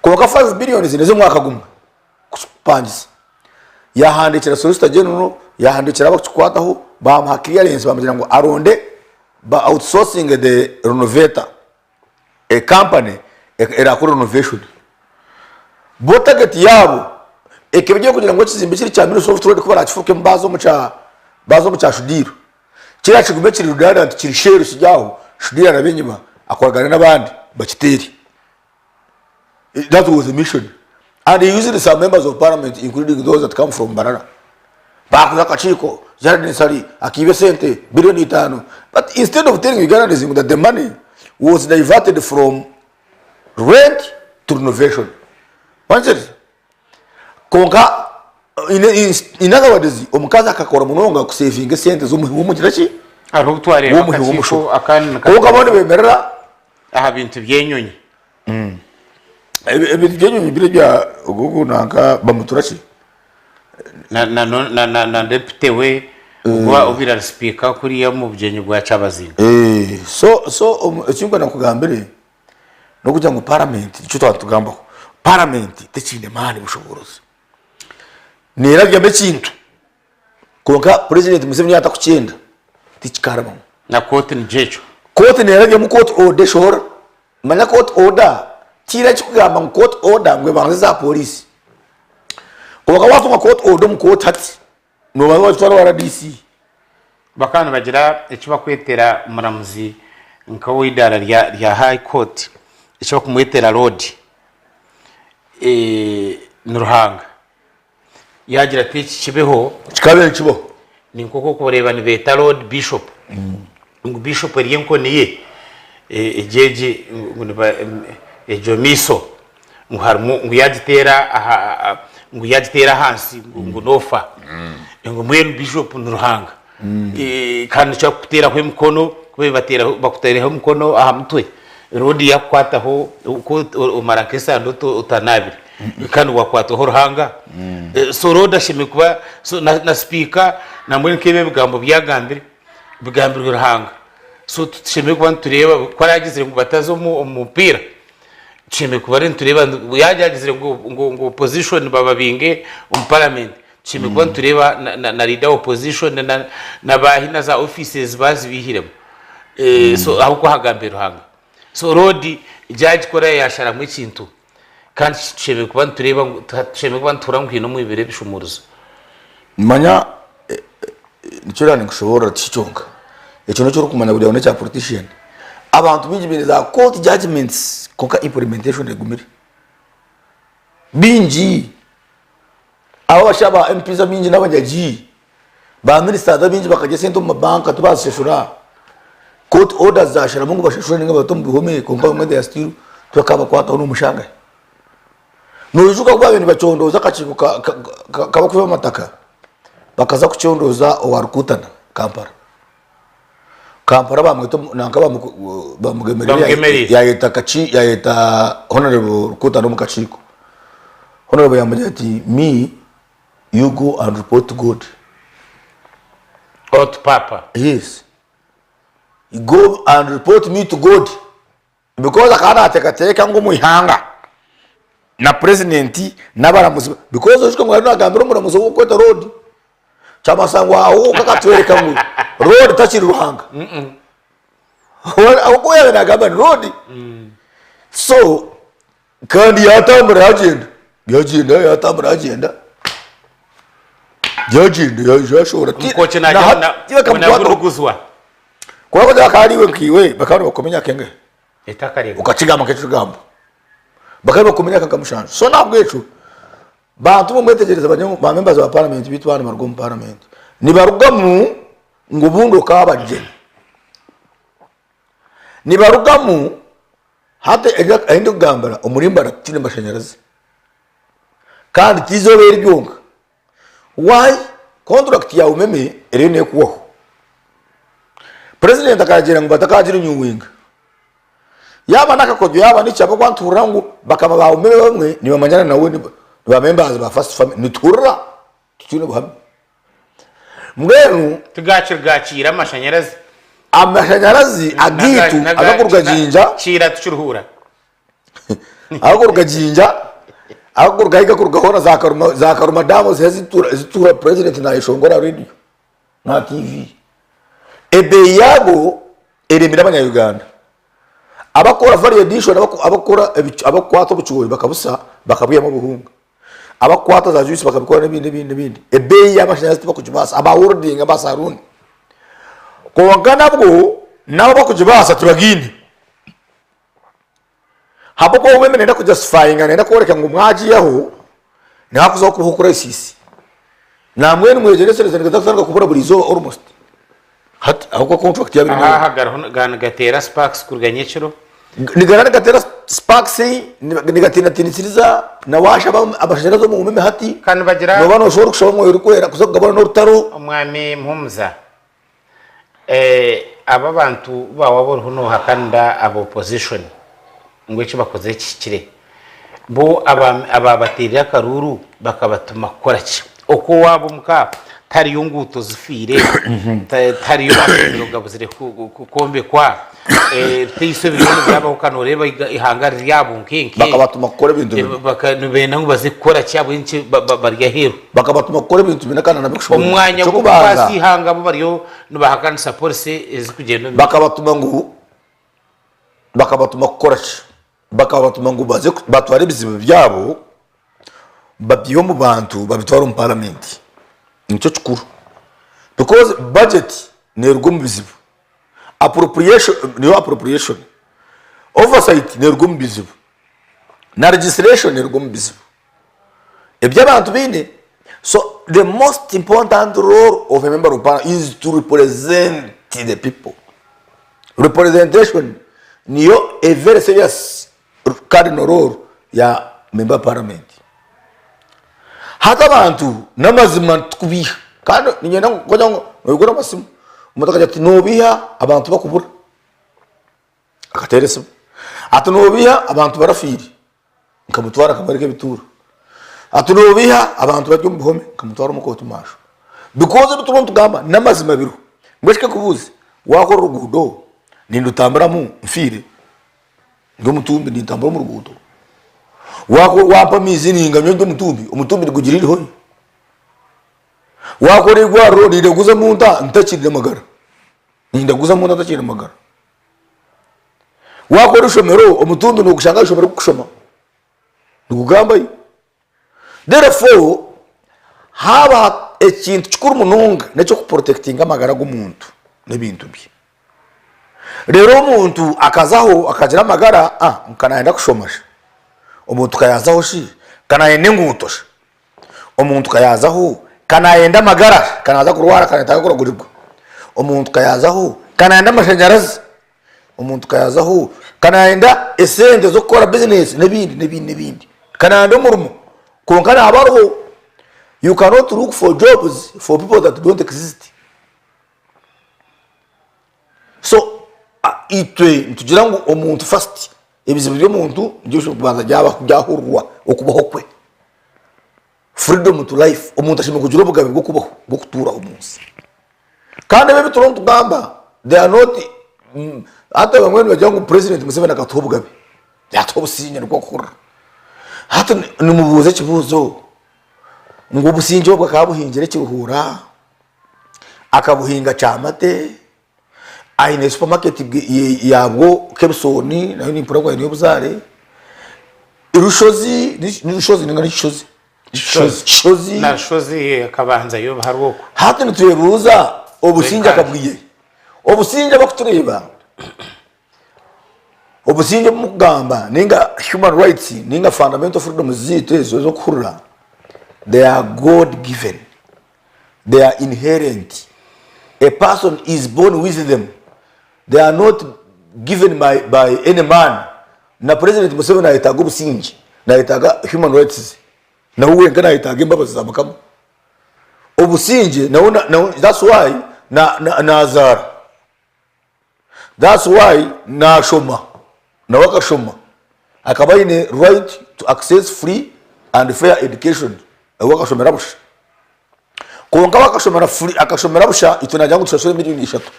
Kwonka 5 billions nez'omwaka gumwe. Kukipangisa. Yahandiikira Solicitor General, yahandiikira abarikukikwataho, baamuha clearance baamugira ngu aronde ba outsourcinge the renovator, a company erakore renovation. Bo target yaabo ekaba eri ey'okugira ngu ekizimbe kiri kya Ministry of Trade kubarakifurukemu baaza omu kya baaza omu kya Shudiiro. Kiriya kigume kiri redundant kiri shell kiri aho, Shudiiro arabe enyima akoragane n'abandi bakiteere. That was the mission. And he used some members of parliament including those that come from Mbarara. Bakoze akakiiko, Jared Nsali akiiba esente billion itaano. But instead of telling Ugandans that the money was diverted from rent to renovation. Wankyeriza? Kwonka in, in, in other words, omukazi akakora munonga kusevinga esente z'omuhi w'omugira ki? Hariho obu twareeba W'omuhi akakiiko w'omushoho. akandi Kwonka boona bemerera aha bintu by'enyonyi. Ebintu by'enyonyi biri ebya ogu nanka bamutura ki? Na, na, na, na, na, na deputy we ogu obaire ari sipiika kuriya omu bugyenyi bwa Kyabazinga. Eh, so so omu- eki nkwenda nkugambire n'okugira ngu paramenti nikyo twaba nitugambaho paramenti tekiine maani bushoboorozi neerabyamu ekintu kwonka purezidenti Museveni yaaba atakukyenda tikikarabamu. Na kooti nikyo ekyo. Kooti neerabyamu kooti oda eshohora. Manya kooti oda tihaine ekirikugamba ngu kooti oda ngu ebanze eza pooriisi. Kwonka waatunga kooti oda omu kooti hati, noobanza waagitwara owa RDC. Bakaba nibagira eki bakwetera omuramuzi nk'ow'eidaara rya High Court eki bakumwetera Lord. Ni Ruhanga. Yaagira ati eki kibeho. Kikaaba nikibaho. Ni nk'oku orikureeba nibeeta Lord Bishop. Ngu Bishop eri enkoni ye egyo egi ngu niba egyo miiso ngu harimu ngu yaagiteera aha ngu yaagiteera ahansi ngu noofa. Ngu mbwenu Bishop ni Ruhanga. Kandi nikyo arikukuteeraho emikono kuba bateeraho bakuteeraho emikono aha mutwe rundi yakukwataho ku omara nk'esande otanaabire kandi wakwatwaho Ruhanga. So Lord ashemereire kuba so na sipiika nambwenu nk'ebi ebigambo ebi agambire bigambirwe Ruhanga. So tushemereire kuba nitureeba ku aragizire ngu bataza omu mupiira tushemereire kuba nitureeba yaaba agizire ngu opposition bababinge omu paramenti Tushemereire kuba nitureeba na leader wa opposition na baahi na za offices bazibaihiremu so ahabw'okuba hagambire Ruhanga. So road judge ku araabe yasharamu ekintu kandi tushemereire kuba nitureeba ngu tushemereire kuba nituhurira ngu haine omwibire ebishumuruzo. Manya nikyo naba ninkushoboorora tikyo kyonka, ekyo nikyo orikumanya kugira ngu nekya politician. Abantu baingi baine za court judgements kwonka implementation egumire. Baingi. Abo abashaija ba MPs abaingi n'abanyagi, ba ministers abaingi bakarya esente omu mabanka tibazishashura. Court orders zasharamu ngu bashashure ninga babate omu bihome kwonka abamwe they are still tibakabakwataho n'omushangahe. Noijuka obu baabaire nibacondooza akakiiko k'abakubi b'amataka bakaza kucondooza owa Rukutana Kampala. Kampala bamweta nanka bamugemerera yayeta kachi yayeta honorable Rukutana omu kakiiko. Honorable yamugira ati me you go and report to God. Or to papa. Yes. Go and report me to God because akaba nateekateeka ngu omu ihanga na president n'abaramuzi because oijuke ngu ariyo nagambira omuramuzi ow'okweta Lord kyamanyisa ngu aho akatworeka ngu Lord takiri Ruhanga ahabw'okuba yaaba nagamba ni Lord so kandi yatambura yagyenda yagyenda yatambura yagyenda yagyenda yashohora Omukoki nagya naguruguzwa. Kwonka ku akaba ari iwe nkaiwe bakaba nibakukoma emyaka engahi? Etakarebwa. Okakigamba nk'ekigambo. Bakaba nibakukoma emyaka nka mushanju. So n'ahabw'ekyo bantu mwe mwetegyereze bari ba members ba parliament beitu baaba nibaruga omu parliament nibarugamu ngu obundi okaaba gye. Nibarugamu hati ahi ndikugambira omuri Mbarara titwine mashanyarazi kandi ti izooba eri ryonka. Why? Contract ya umeme eriyo nekuhwaho. President akaragira ngu batakagirenewinga. Yaba nakakodyo yaba niki ahabw'okuba nituhurira ngu bakama ba umeme bamwe nibamanyana nawe ni ba members ba first family nituhurira titwine buhame. Mbwenu Tugakirigakiira amashanyarazi. Amashanyarazi agaitu agakuruga Jinja. Kiira tukiruhuura. Agakuruga Jinja, agakuruga ahi gakuruga hoona za Karuma, za Karuma dam ziha zituura zituura president nayeshongora aha radio n'aha TV. Ebeeyi yaago eremire abanya Uganda. Abakukora value addition abaku abakukora ebicu abakukwata obucoori bakabusa bakabwihamu obuhunga. Abakukwata za juice bakabikora n'ebindi n'ebindi n'ebindi. Ebeeyi y'amashanyarazi tibakugibaasa aba holding aba saruuni. Kwonka nabwo nabo abakugibaasa tibagiine. Ahabw'okuba obumwe nenda kujustifyinga nenda kworeka ngu mwagiihaho nihakuzaho kubaho crisis. Nambwenu mwegyendesereze nigaza kutandika kubura buri izooba almost. Hati ahabw'okuba contract yaaba erimu. Aha gariho nigateera sparks kuruga nyekiro. Nigara nigateera sparks, nigatinatinisiriza na waashaba amashanyarazi omu meme hati. Ka nibagira. Nooba nooshobora kushaba Omwoyo Orikwera kuza kugabana n'orutaro. Omwami Muhumuza. Aba abantu bawe abu oriho nohakanira aba opposition ngu eki bakozire kihikire, bo ababateirire akaruuru bakabatuma kukora ki? Oku owaabo omuka tihariyo nguuto zifiire, tihariyo mashomero gabuzire kwombekwa, ebiteiso ebiriyo nibirabaho ka noreeba eihanga riri aha bunkenke. Bakabatuma kukora ebintu bina. Nibenda ngu baze kukora ki ahabw'enki bari aheeru? Bakabatuma kukora ebintu bina kandi nabikushobora. Omu mwanya gw'okukwasa eihanga bo bariyo nibahakanisa polisi ezirikugyenda omu maisho. Bakabatuma ngu bakabatuma kukora ki? Bakabatuma ngu baze batware ebizibu byabo babyihe omu bantu babitware omu paramenti. Nikyo kikuru because budget neruga omu bizibu. Appropriation niyo appropriation, oversight neruga omu bizibu na legislation neruga omu bizibu ebi abantu baine. So the most important role of a member of parliament is to represent the people. Representation niyo a very serious cardinal role ya member of parliament. Hati abantu n'amazima tikubiiha kandi niinyenda ngu kugira ngu noigura amasimu omuntu akagira ati noobiiha abantu bakubura akateera esimu ati noobiiha abantu barafiire nkamutwara nkamworeka ebituuro ati noobiiha abantu bari omu bihome nkamutwara omu kooti maasho because ebi turiho nitugamba n'amazima biriho mbwenu shi kankubuuze waakora oruguudo nindutamburamu nfiire? Ndi omutumbi nintambura omu ruguuto. Wampa amaizi ninganywa ndi omutumbi, omutumbi nigugira iriho? Wakora eirwariro nindaguzamu nta ntakiri namagara? Nindaguzamu nta ntakiri namagara? Wakora eishomero omutumbi nogushanga aha ishomero gurikushoma, nigugambayo? Therefore haaba ekintu kikuru munonga n'eky'okuprotectinga amagara g'omuntu n'ebintu bye. Reero omuntu akazaho akagira amagara, ah nka nayenda kushoma shi, omuntu ka yaazaho shi ka nayenda enguuto shi, omuntu ka yaazaho ka nayenda amagara shi, ka naaza kurwara ka nayetaaga kuraguribwa, omuntu ka yaazaho ka nayenda amashanyarazi. Omuntu ka yaazaho ka nayenda esente z'okukora bizinesi n'ebindi n'ebindi n'ebindi. Ka nayenda omurimo kwonka naaba ariho. You cannot look for jobs for people that don't exist. So itwe nitugira ngu omuntu first ebizibu by'omuntu nibyo birikubanza byahurirwa okubaho kwe. Freedom to life, omuntu ashemereire kugira obugabe bw'okubaho, bw'okutuuraho omu nsi. Kandi ebi ebi turiho nitugamba they are not. Hati abamwe nibagira ngu President Museveni akatuha obugabe, yatuha obusingye nikwo kuhurira. Hati nimubuuza ekibuuzo ngu obusingye obwo akaba abuhingire Kiruhura, akabuhinga Kyamate, aine supermarket yabwo Kebisoni nayo nimpurira ngu aineyo obuzaare, Rushozi, ni Rushozi ninga ni Kishozi? Kishozi. Na Rushozi akabanzayo hariho okwo. Hati nitwebuuza obusingye akabwiha hi? Obusingye abakutureeba, obusingye obu mukugamba ninga human rights ninga fundamental freedoms zaitu ezo ezokuhurira they are God given, they are inherent, a person is born with them, they are not given by, by any man. Na president Museveni nayetaaga obusingye, nayetaaga human rights, nawe wenka nayetaaga embabazi za mukama. Obusingye nawe nawe that's why na na nazaara, that's why nashoma, nawe akashoma, akaba aine right to access free and fair education, nawe akashomera busha. Kwonka we akashomera free akashomera busha itwe nagira ngu tushashure million ishatu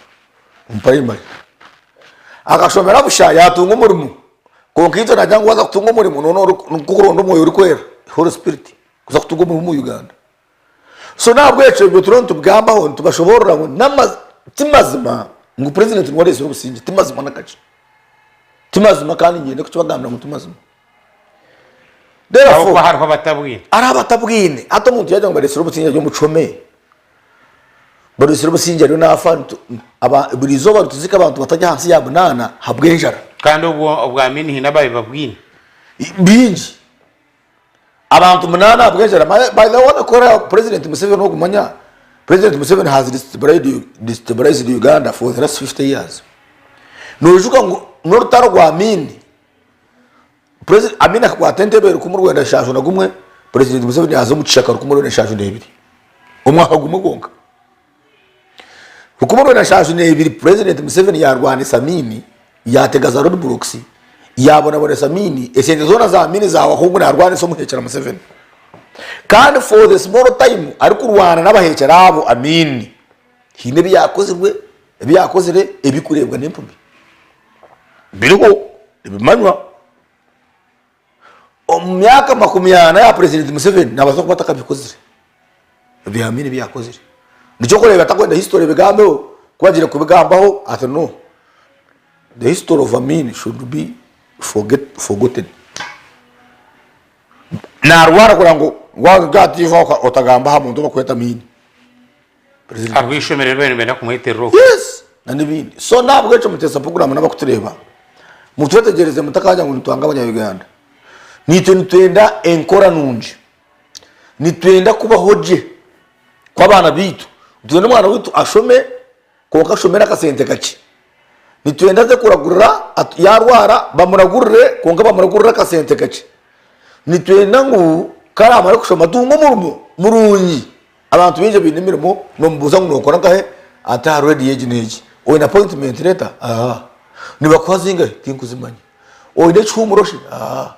omu primary. Akashomera busha yatunga omurimo kwonka itwe nagira ngu waza kutunga omurimo noona ori nkokuronda omwoyo orikwera holy spirit kuza kutunga omurimo omu Uganda. So nahabwekyo ebyo turiyo nitubigambaho nitubashoboorora ngu nama timazima ngu president niwe aresire obusingye timazima nakakye. Timazima kandi niinyenda kukibagambira ngu timazima. Therefore, Ahabw'okuba hariho abatabwine. Hariho abatabwine. Hati omuntu yagira ngu baresire obusingye ari omu kihome, baresire obusingye ariyo naafa, buri izooba nituziika abantu batari ahansi ya munaana ahabw'enjara. Kandi obwo obwa Amini haine abaabaire babwine. Bingi. Abantu munaana ahabw'enjara. By the way, waza President Museveni ogu manya, President Museveni has destabilized Uganda for the last 50 years. Noijuka ngu n'orutaro rwa Amini, Amin akakwata entebe 1971, Purezidenti Museveni yaaza omu kishaka 1972 omwaka gumwe gwonka. 1972 Purezidenti Museveni yaarwanisa Amin, yaatega za road blocks, yaabonabonesa Amin, esente zoona za Amin zaahwaho ngu naarwanisa omuheekyera Museveni. Kandi for the small time arikurwana n'abaheekyera abo Amin, haine ebi yaakozirwe, ebi yaakozire ebirikureebwa n'empumi. Biriho. Nibimanywa omu myaka 40 ya Purezidenti Museveni nabaasa kuba atakabikozire ebya Amin ebi yakozire. Nikyo orikureeba atakwenda history ebigambeho ku agiire kubigambaho ati no the history of Amin should be forgotten. Narwara kureba ngu waaba otagamba aha muntu ou barikweta Amin. Hariho eishomero eri bariyo nibenda kumweterera okwo. Yes na n'ebindi. So n'ahabw'ekyo Mutesa Program n'abakutureeba mutwetegyereze mutakagira ngu nitwanga abanya Uganda. Naitwe nitwenda enkora nungi. Nitwenda kubaho gye kw'abaana baitu. Nitwenda omwana waitu ashome kwonka ashomere akasente kakye. Nitwenda aze kuragurira yarwara bamuragurire kwonka bamuragurire akasente kakye. Nitwenda ngu ku aramare kushoma atunge omurimo murungi. Abantu baingi abaine emirimo nomubuuza ngu nokora nkahe ati aha radio egi n'egi. Oine appointment letter? Aa. Nibakuha zingahi? Tinkuzimanya. Oine ekihuumuro shi? Aa.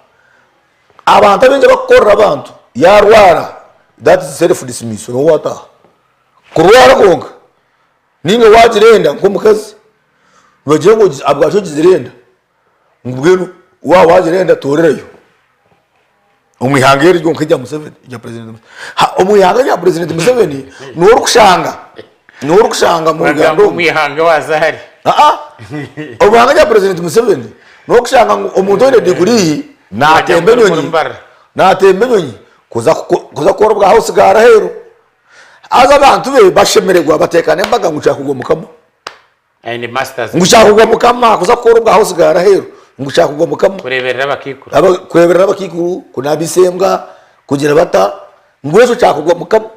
Abantu abaingi abakukorera abantu yarwara that is self dismiss nowe wataaha. Kurwara kwonka ninga wagira enda nk'omukazi nibagira ngu ahabwaki ogizire enda ngu mbwenu waaba wagira enda toorerayo. Omu ihanga eri ryonka erya Museveni erya president Museveni. Ha, omu ihanga rya president Museveni niwe orikushanga niwe orikushanga mu Uganda Bagamba omu. omu ihanga waza hari. Aa, omu ihanga rya president Museveni niwe orikushanga ngu omuntu oine degree naatemba enyonyi naatemba enyonyi kuza kuza kukora obwa house girl aheeru. Haza abantu be bashemererwa bateekana embaga ngu kyakugwa Mukama. Aine masters. Ngu kyakugwa Mukama kuza kukora obwa house girl aheeru ngu kyakugwa Mukama. Kureeberera abakaikuru. Aba, kureeberera abakaikuru, kunaabisa embwa, kugira bata, ngu ekyo kyakugwa Mukama.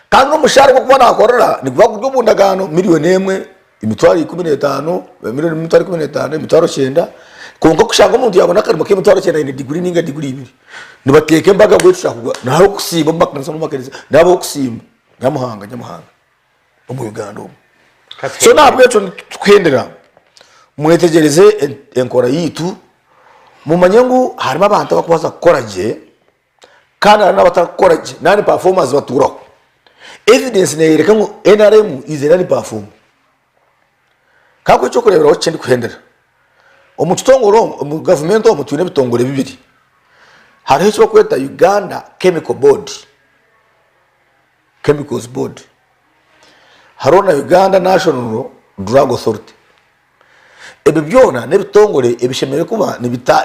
Kandi n'omushaara ogu arikuba naakorera niguba guri omu ndagaano miriyoni emwe, emitwaro 15, miriyoni emitwaro 15, emitwaro kyenda, kwonka kushanga omuntu yaabona akarimo k'emitwaro kyenda aine diguri nainga diguri ibiri, nibateeka embaga ngu ekyo kyakugwa, n'ahabw'okusiima omu makanisa n'omu makanisa, n'ahabw'okusiima Nyamuhanga, Nyamuhanga. omu Uganda omu. So nahabwekyo nitukuhendera mwetegyereze enkora yaitu mumanye ngu harimu abantu abarikubaasa kukora gye kandi harimu n'abatarikukora gye non performers batuuraho. Evidence neyoreka ngu NRM is a non performer. Nkakuha ekyokureeberaho kikye ndikuhendera. Omu kitongore omu, omu gavumenti omu twine ebitongore bibiri. Hariho eki barikweta Uganda Chemical Board, Chemicals Board, hariho na Uganda National Drug Authority. Ebyo byona n'ebitongore ebishemereire kuba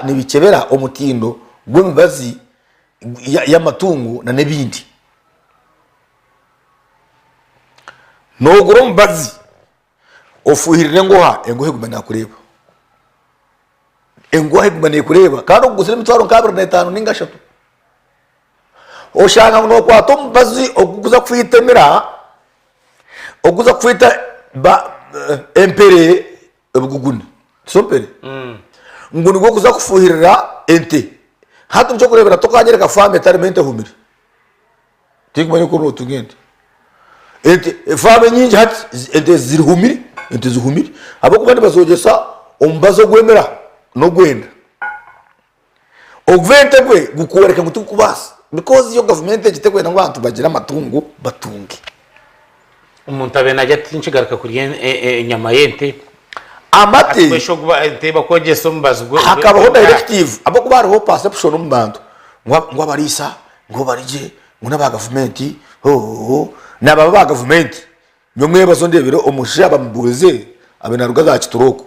nibikyebera omutindo gw'emibazi y'amatungo n'ebindi. Noogura omubazi ofuuhirire engoha, engoha eguma naakureeba. Engoha eguma neekureeba kandi oguguzire emitwaro nk'abiri n'etaano nainga ashatu. Oshanga ngu nookwata omubazi ogukuza kwita emira, ogukuza kwita empere ebiguguni, tizo mpere? Ngu nigwo okuza kufuuhirira ente. Hati nikyo orikureebera tokanyereka faamu etarimu ente ehumire. Tinkumanya oku orikutunga ente. Ente efaamu enyingi hati ente zihumire, ente zihumire ahabw'okuba nibazogyesa omubazi ogw'emira n'ogwenda. Ogw'ente gwe gukworeka ngu tigukubaasa because yo gavumenti egi terikwenda ngu abantu bagire amatungo batunge. Omuntu abe nagya ati tinkigaruka kurya enyama y'ente. Amate. Ente bakwogyesa omubazi gwe. Hakabaho directive ahabw'okuba hariho perception omu bantu ngu abariisa ngu bari gye ngu n'aba gavumenti hooho nababa aba gavumenti nyowe mwebazo ndebire omushaija bamubuurize abe naruga za Kituro okwo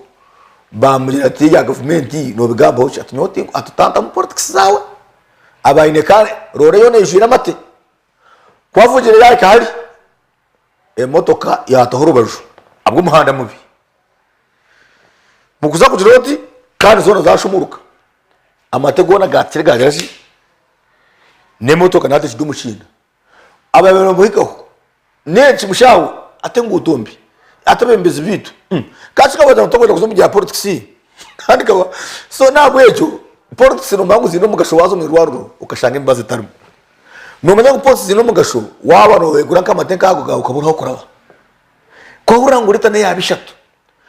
bamugira ati ebya gavumenti nobigambaho ki ati nyowe ati otantamu politics zaawe abaine kare roore yoona eijwire amate ku avugire yahika hari emotoka yataho orubaju ahabw'omuhanda mubi mukuza kugira oti kandi zoona zashumuruka amate goona gatikire gagira ki n'emotoka nahati ekiri omu kiina ababaire nibamuhikaho n'enki mushaho ate enguuto mbi ate abebembezi baitu ka kikabagira ngu tokwenda kuza omu bya politics kandi kaba so nahabwekyo politics nomanya ngu ziine omugasho waaza omu irwariro okashanga emibazi etarimu nomanya ngu politics ziine omugasho waaba noyegura nk'amate nk'ago gaawe okabura ah'okuraba kwahurira ngu rita n'eya bishatu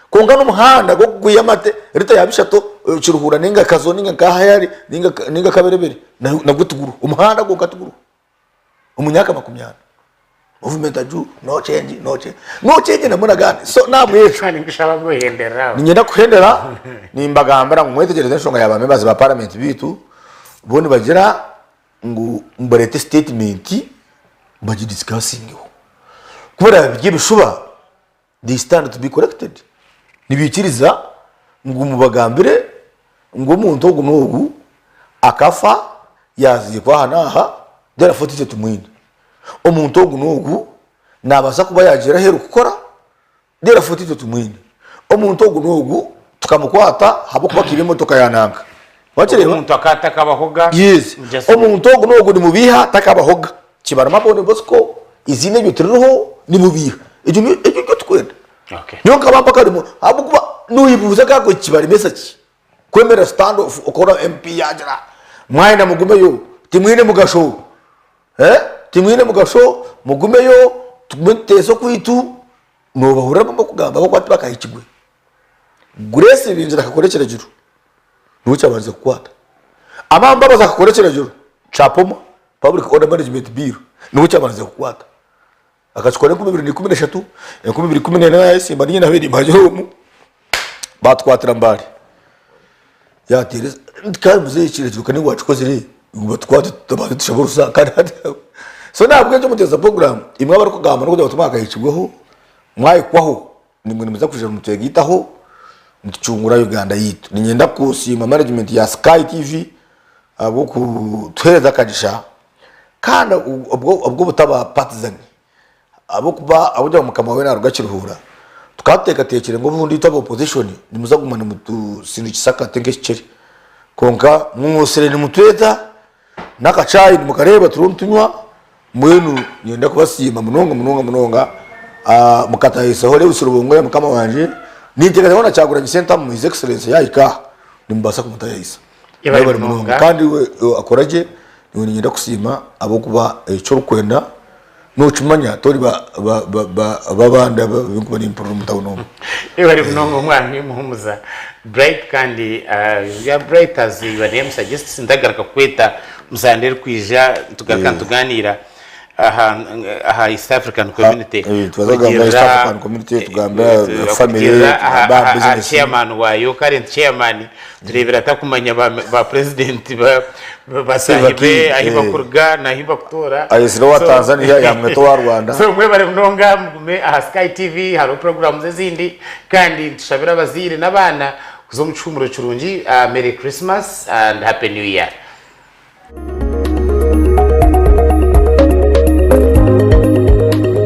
Kwonka n'omuhanda gw'okugwiha amate rita ya bishatu Kiruhura nainga Kazo nainga nka Hayari nainga Kaberebere nagwo tiguriho. Omuhanda gwonka tiguriho omu myaka 40. Movement aju no change no change no change namuna gani so nahabwekyo Kandi nkushaba ngu ohenderere aho. Niinyenda kuhendera nimbagambira ngu mwetegyereze enshonga ya ba members ba parliament beitu bo nibagira ngu bareete statement bagidiscussingeho. Ku biraabe biri ebishuba They stand to be corrected. Nibaikiriza ngu mubagambire ngu omuntu ogu n'ogu akafa yaziikwa aha n'aha therefore titwe tumwine. Omuntu ogu n'ogu nabaasa kuba yagiire aheeru kukora therefore titwe tumwine. Omuntu ogu n'ogu tukamukwata ahabw'okuba akaiba emotoka ya nanka. Wakireeba? Omuntu akaba atakabahoga. Yes. Just- Omuntu ogu n'ogu nimubiiha takabahoga. Kibarema Bone Bosco, eiziina eryo tiririho, nimubiiha. Egyo niyo egyo nikyo tukwenda. Okay. Nyowe nkaba mpaka rimu ahabw'okuba noibuuza nkaako eki kibaremesa ki? Kwemerera stand off okahurira MP yaagira mwayenda mugumeyo timwine mugasho. Eh? Timwine mugasho, mugumeyo, tugume tuteese okwaitu, noobahurira barikugamba ahabw'okuba tibakahikirwe. Grace Ibingira akakora ekiragiro niwe kyabandize kukwata. Amama Mbabazi akakora ekiragiro kya POMA, Public Order Management Bill, niwe kyabandize kukwata. Akakikora 2013, 2014 nayesimba niinye nabaire nimbagira omu, batukwatira Mbale. Yateera nti kandi muzeeyi ekiragiro ka niiwe wakikozire ngu batukwate tubanze tushabe orusa kandi hati so nahabwekyo muteeza program imwe abarikugamba n'okugira ngu timwakahikibweho mwahikwaho Nimwe nimuza kwija nimutwegaitaho nitucungura Uganda yaitu. Niinyenda kusiima management ya Sky TV ahabw'okutuheereza akagisha kandi obw'obutaba partisan ahabw'okuba ahabw'okugira ngu mukama we naaruga Kiruhura tukaba tuteekateekire ngu obundi itwe aba opposition nimuza kuguma nimutusindikisa akate nk'ekikyere kwonka mwosire nimutweta N'akachai nimukareeba turiho nitunywa, mbwenu niinyenda kubasiima munonga munonga munonga mukatahisaho Lewis Rubongoya mukama wangye, ninteekateeka na Kyagulanyi Ssentamu His Excellency yaahika aha nimubaasa kumutayayisa. Yebare Yebare munonga munonga. kandi iwe akora gye, nyowe niinyenda kusiima ahabw'okuba eki orikwenda nokimanya tori babandi abu ndikuba nimpurira omu tawuni omu. Yebare munonga omwami Muhumuza Bright kandi ebya Bright as your name suggests ndagaruka kukweta omu sande erikwija nitugaruka nituganiira. Aha aha East African Community Eh, tubaza kugamba East kugirira African Community, tugambe eh, family, kugirira aha tugambe aha aha aha business. chairman waayo current chairman tureebire atakumanya ba ba president ba ba- bataahi Salva be Kiir, ahi eh. bakuruga n'ahi bakutoora Ayesire owa So- Tanzania yamweta owa Rwanda. so mwebare munonga mugume aha Sky TV hariho programs ezindi kandi nitushabira abazaire n'abaana kuza omu kihumuro kirungi. Merry Christmas and Happy New Year.